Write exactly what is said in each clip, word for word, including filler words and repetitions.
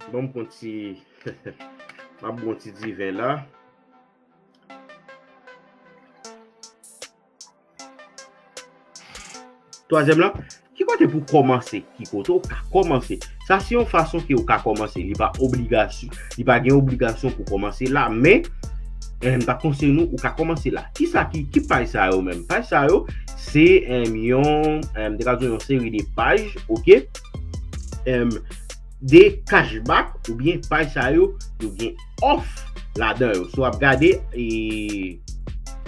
Ban m pran ti, m ap pran ti diven la. Twazyèm lan, ki kote pou kòmanse? Ki kote ou ka kòmanse? Sa se yon fason ke ou ka kòmanse. Li pa obligasyon, li pa gen obligasyon pou kòmanse la, men, eh, m ta konseye nou, ou ka kòmanse la. Kisa ki, ki paj sa yo menm? Paj sa yo, se, eh, yon, eh, m te ka di yon seri de paj, oke? Em, de cashback oubyen paj sa yo, yo gen òf ladan yo. Si w ap gade, e,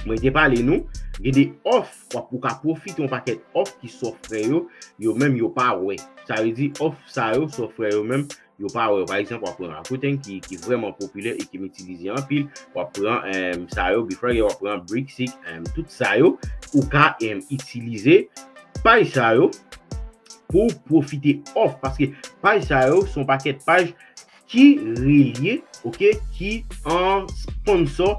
mwen te pale nou, gen de òf, w ap, ou ka pwofite yon pakèt òf ki sòfrè yo, yo menm yo pa wè. Sa vle di òf sa yo, sòfrè yo menm, yo pa wè. Pa egzanp, w ap pran Rakuten ki, ki vrèman popilè e ki m itilize anpil. W ap pran, em, sa yo, Befrag, w ap pran Brixic, em, tout sa yo, ou ka, em, itilize paj sa yo pou w pwofite òf, paske paj sa yo se yon pakèt paj ki relye, oke, ki an sponsor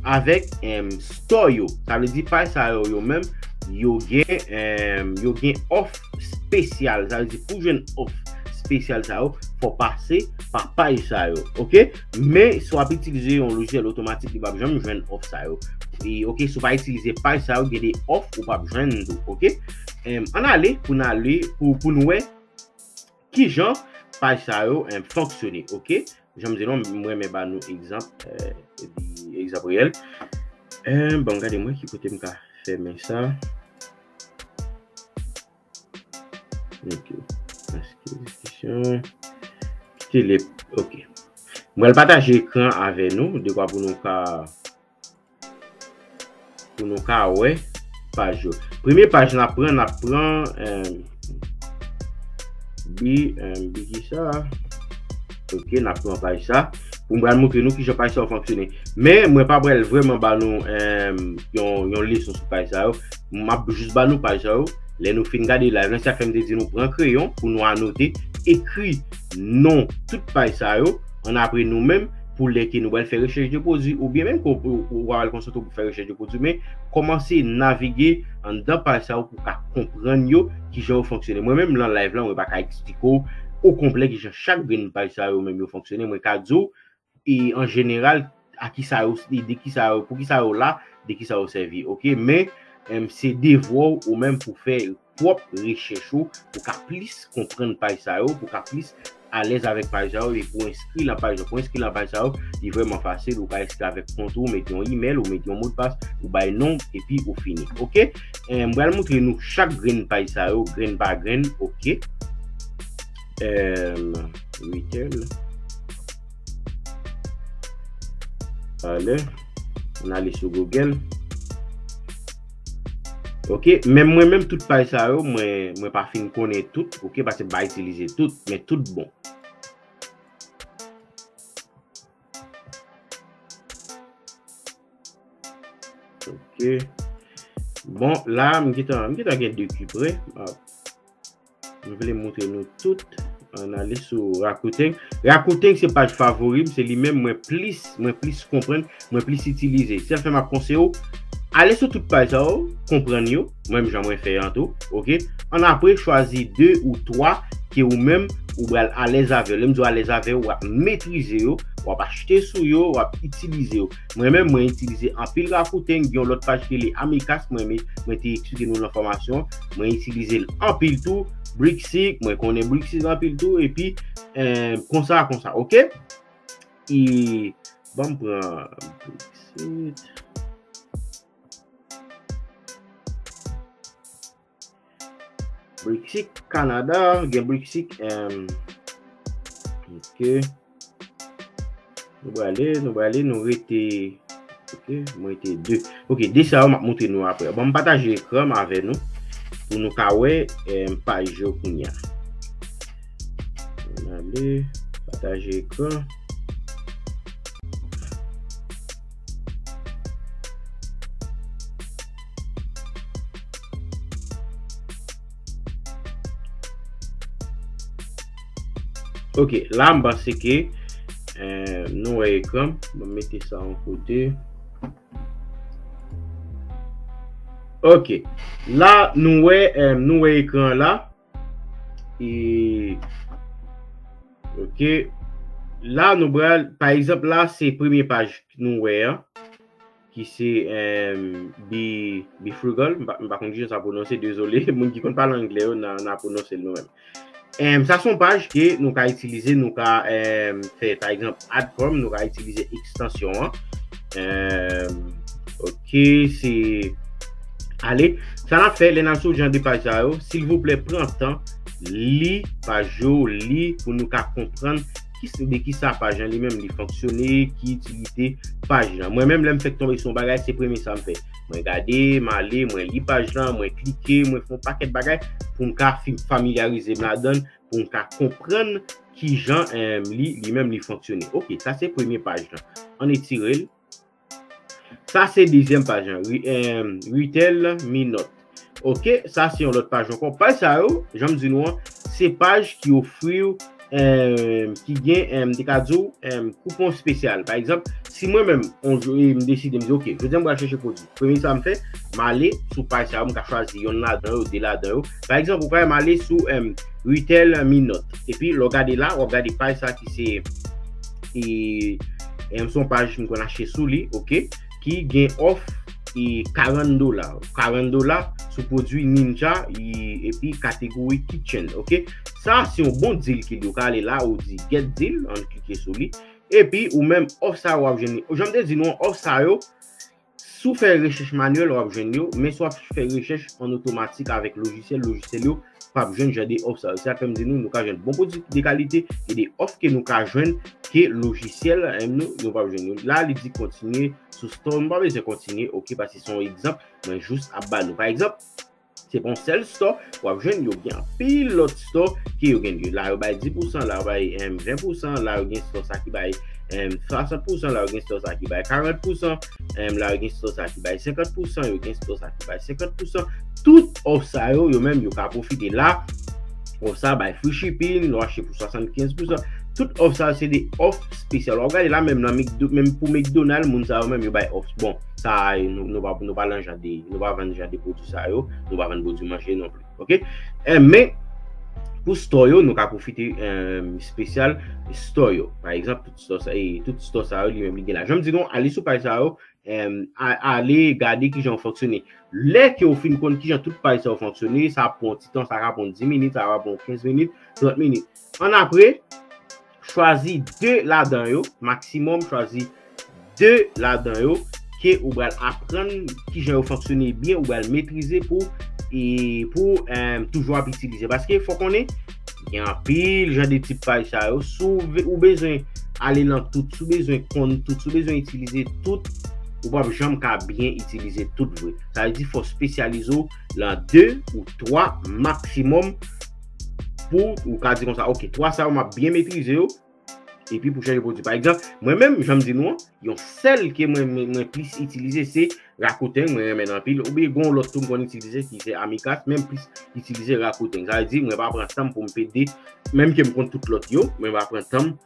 avèk, em, store yo. Sa vle di paj sa yo, yo menm, yo gen, em, yo gen òf espesyal. Sa vle di pou jwenn òf espesyal sa yo, fò pase pa paj sa yo, oke? Men si w ap itilize yon lojisyèl otomatik, li p ap janm jwenn òf sa yo. E, oke, si w pa itilize paj sa yo, gen de òf ou p ap jwenn tou, oke? Em, ann ale pou n ale, pou, pou n wè kijan paj sa yo, em, fonksyone, oke? Jan m di nou, m renmen ba nou egzanp, eh, epi egzanp reyèl. Eh, bon, gade mwen ki kote m ka fèmen sa. Ok. Aske diskisyon. Kite le, ok. M pral pataje ekran avè nou, dekwa pou nou ka pou nou ka wè paj yo. Premye paj n ap pran, n ap pran, em, bi, em, bi ki sa? Ok, n ap pran paj sa. Pou m pral montre nou kijan paj sa yo fonksyone. Men, mwen pa pral vrèman ba nou, em, yon, yon leson sou paj sa yo. M ap jis ba nou paj sa yo. Lè nou fin gade live lan, sa fè m te di nou pran kreyon pou nou anote, ekri non tout paj sa yo. Ann apre nou menm, pou lè ke nou pral fè rechèch de pwodui, oubyen menm ke w, w, w pral konsantre w pou fè rechèch de pwodui, men kòmanse navige anndan paj sa yo pou w ka konprann yo, kijan yo fonksyone. Mwen menm, nan live lan, mwen pa ka eksplike w okonplè kijan chak grenn paj sa yo menm yo fonksyone. Mwen ka di w, e an jeneral, a ki sa yo, e de ki sa yo, pou ki sa yo la, de ki sa yo sèvi, oke? Men, em, se devwa w ou menm pou fè pwòp rechèch ou, pou ka plis konprann paj sa yo, pou ka plis alèz avèk paj sa yo, e pou enskri lan paj yo. Pou enskri lan paj sa yo, li vrèman fasil, ou ka enskri avèk kont ou, ou mete yon imèl, ou mete yon modpas, ou bay non, epi ou fini. Oke? Em, m pral montre nou chak grenn paj sa yo, grenn pa grenn, oke? Em, retail. Alè, ann ale sou Google. Ok, men mwen menm tout paj sa yo, mwen, mwen pa fin konnen tout, ok, paske m pa itilize tout, men tout bon. Ok. Bon, la, m gentan, m gentan gen de ki pre. M vle montre nou tout. Ann ale sou Rakuten. Rakuten se paj favori m, se li menm mwen plis, mwen plis konprann, mwen plis itilize. Sa fè m ap konseye w, ale sou tout paj sa yo, konprann yo, menm jan mwen fè an tou, ok? Ann apre, chwazi de ou twa ke ou menm ou pral alèz avè yo. Lè m di w alèz avè yo, w ap metrize yo, w ap achte sou yo, w ap itilize yo. Mwen menm, mwen itilize anpil Rakuten, gen yon lòt paj ki rele Amicas, mwen, mwen te eksplike nou nan fòmasyon, mwen itilize l anpil tou, Brixic, mwen konnen Brixic anpil tou, epi, eh, konsa, konsa, ok? E, ban m pran Brixic. Brixic Canada, gen Brixic, em, ok. Nou prale, nou prale, nou rete, ok, mwen rete de. Ok, de sa yo m ap montre nou apre. Bon, m pataje ekran m avè nou pou nou ka wè, em, paj yo kounye a. Ann ale, pataje ekran. Ok, la m panse ke, eh, nou wè ekran m. Mwen mete sa yon kote. Ok. La, nou wè, eh, nou wè ekran la. E, ok. La, nou pral, pa egzanp, la, se premye paj nou wè an, ki se, em, Be, Be Frugal. M pa, m pa konn kijan sa pwononse, dezole. Moun ki konn pale anglè yo, n a, n a pwononse l nou menm. Em, sa se yon paj ke nou ka itilize, nou ka, em, fè, pa egzanp, add from, nou ka itilize ekstansyon an. Em, ok, se, ale, sa n ap fè, lè n al sou jan de paj sa yo, silvouplè, pran tan, li paj yo, li pou nou ka konprann ki, de ki sa paj lan li menm li fonksyone, ki itilite paj lan. Mwen menm, lè m fèk tonbe sou yon bagay, se premye sa m fè. Mwen gade, m ale, mwen li paj lan, mwen klike, mwen fè yon pakèt bagay pou m ka fi-, familyarize m ladan l, pou m ka konprann kijan, em, li, li menm li fonksyone. Ok, sa se premye paj lan. Ann etire l. Sa se dezyèm paj lan, Re-, em, Retail Me Not. Ok, sa se yon lòt paj ankò. Paj sa yo, jan m di nou an, se paj ki ofri w, em, ki gen, em, te ka di w, em, koupon espesyal. Pa egzanp, si mwen menm, on jou, m deside, m di, ok, jodi a m pral chèche pwodui. Premye sa m fè, m ale sou paj sa yo, m ka chwazi yonn ladan yo, de ladan yo. Pa egzanp, ou ka wè m ale sou, em, Retail Me Not. Epi, lè w gade la, w ap gade paj sa ki se, e, em, se yon paj m konn achte sou li, ok, ki gen òf, e, karant dola. Karant dola sou pwodui Ninja, e, epi kategori kitchen, ok. Sa, se yon bon deal ki di w ka ale la, ou di get deal, ann klike sou li. Epi, ou menm, òf sa yo w ap jwenn li. Jan m te di nou an, òf sa yo, si w fè rechèch manyèl, w ap jwenn yo, men si w ap fè rechèch an otomatik avèk lojisyèl, lojisyèl yo p ap jwenn jan de òf sa yo. Se sa k fè m di nou, nou ka jwenn bon pwodui de kalite, gen de òf ke nou ka jwenn ke lojisyèl, em, nou, nou p ap jwenn yo. La, li di kontinye sou store, nou pa bezwen kontinye, ok, paske se yon egzanp, mwen jis ap ba nou. Pa egzanp, se pa yon sèl store w ap jwenn, yo gen anpil lòt store ke yo gen. La, yo bay dis pousan, la, yo bay, em, ven pousan, la, yo gen store sa ki bay, em, swasant pousan, la, yo gen store sa ki bay karant pousan, em, la, yo gen store sa ki bay senkant pousan, yo gen store sa ki bay senkant pousan. Tout òf sa yo, yo menm, yo ka pwofite la. Òf sa bay free shipping, lè w achte pou swasannkenz pousan. Tout òf sa yo, se de òf espesyal. W ap gade la, menm nan McDo-, menm pou McDonald, moun sa yo menm, yo bay òf. Bon, sa, nou, nou pa, nou pa nan jan de, nou pa vann jan de pwodui sa yo, nou pa vann pwodui manje non plis. Ok? Eh, men, pou store yo, nou ka pwofite, eh, espesyal store yo. Pa egzanp, tout store sa, e, tout store sa yo, li menm, li gen la. Jan m di nou, ale sou paj sa yo, em, a-, ale gade kijan yo fonksyone. Lè ke w fin konn kijan tout paj sa yo fonksyone, sa pran yon ti tan, sa ka pran dis minit, sa ka pran kenz minit, trant minit. Annapre, chwazi de ladan yo, maksimòm, chwazi de ladan yo ke ou pral aprann kijan yo fonksyone byen, ou pral metrize pou, e, pou, em, toujou ap itilize. Paske fò konnen, gen anpil jan de tip paj sa yo. Si w ve-, ou bezwen ale nan tout, si w bezwen konn tout, si w bezwen itilize tout, ou p ap janm ka byen itilize tout vre. Sa vle di fò w espesyalize w lan de ou twa maksimòm pou ou ka di konsa, ok, twa sa yo m ap byen metrize yo, epi pou chèche pwodui. Pa egzanp, mwen menm, jan m di nou an, yon sèl ke mwen, mwen, mwen plis itilize, se Rakuten, mwen renmen l anpil. Oubyen gen yon lòt tou m konn itilize ki se Amicas, men m plis itilize Rakuten. Sa vle di, mwen pa pran tan m pou m pede, menm ke m konn tout lòt yo, mwen pa pran tan m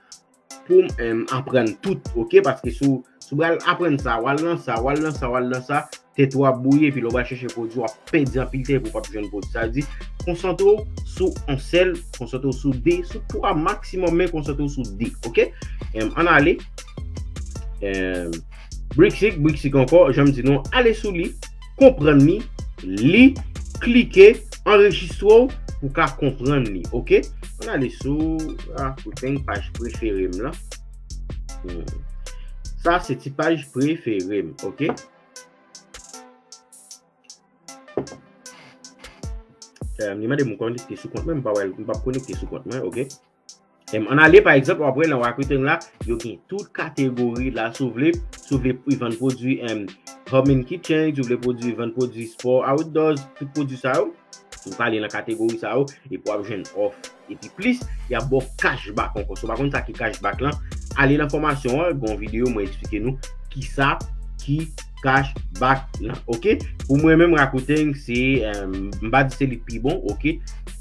pou m, em, aprann tout, ok? Paske si w, si w pral aprann sa, w al nan sa, w al nan sa, w al nan sa, tèt ou ap bouyi, epi lè w pral chèche pwodui, w ap pèdi anpil tan epi w p ap jwenn pwodui. Sa vle di, konsantre w sou yon sèl, konsantre w sou de, sou twa maksimòm, men konsantre w sou de, ok? Em, ann ale. Em, Brixic, Brixic ankò, jan m di nou, ale sou li, konprann li, li, klike, anrejistre w pou w ka konprann li, ok? Ann ale sou, ah, pou teng paj prefere m lan. Hmm. Sa se ti paj prefere m, ok? Eh, li mande m konekte sou kont mwen, m pa wè l, m p ap konekte sou kont mwen, ok? Em, ann ale, pa egzanp, w ap wè nan Rakuten la, yo gen tout kategori la, si w vle, si w vle vann pwodui, em, home and kitchen, si w vle pwodui, vann pwodui sport outdoors, tout pwodui sa yo, ou ka ale nan kategori sa yo, epi w ap jwenn òf. Epi plis, y ap ba w cashback ankò. Si w pa konn sa ki cashback lan, ale nan fòmasyon an, gen yon videyo mwen eksplike nou kisa ki cashback lan, ok? Pou mwen menm, Rakuten, se, em, m pa di se li k pi bon, ok?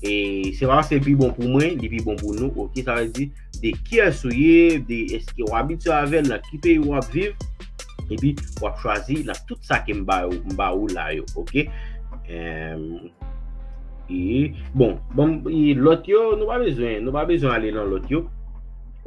E se pa paske li pi bon pou mwen, li pi bon pou nou, ok? Sa vle di, de kiyès ou ye, de èske w abitye avè l, nan ki peyi w ap viv, epi w ap chwazi nan tout sa ke m ba ou, m ba ou la yo, ok? Em, e, bon, bon, e lòt yo, nou pa bezwen, nou pa bezwen ale nan lòt yo.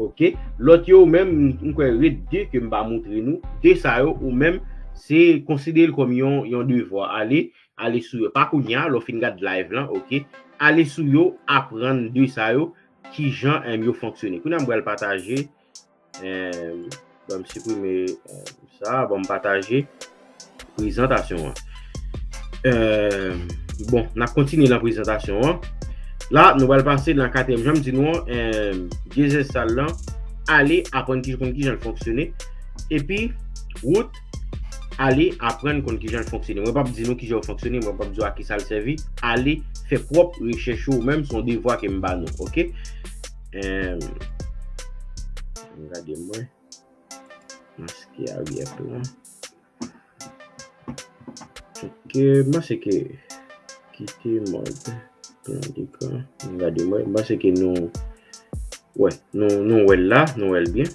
Ok. Lòt yo, ou menm, m kwè ret de ke m pa moutre nou. De sa yo, ou menm, se konsidere l kòm yon, yon devwa. Ale, ale sou yo. Pa kounye a, lè w fin gad live lan, ok. Ale sou yo, aprann de sa yo, kijan, em, yo fonksyone. Kounye a, m pral pataje. Em, ban m siprime, em, sa, ban m pataje prezantasyon an. Em, bon, n ap kontinye nan prezantasyon an. La, nou pral pase nan katriyèm jan m di nou an, em, Diesel Sal lan, ale aprann ki, konn kijan l fonksyone. Epi, Root, ale aprann konn kijan l fonksyone. Mwen p ap di nou kijan l fonksyone, mwen p ap di w a kisa l sèvi. Ale fè pwòp rechèch ou menm, se yon devwa ke m ba nou, ok? Em, gade mwen. Maske a, yep, la. Ok, m panse ke kite mòd plan dekran. Gade mwen, m panse ke nou, wè, nou, nou wè l la, nou wè l byen.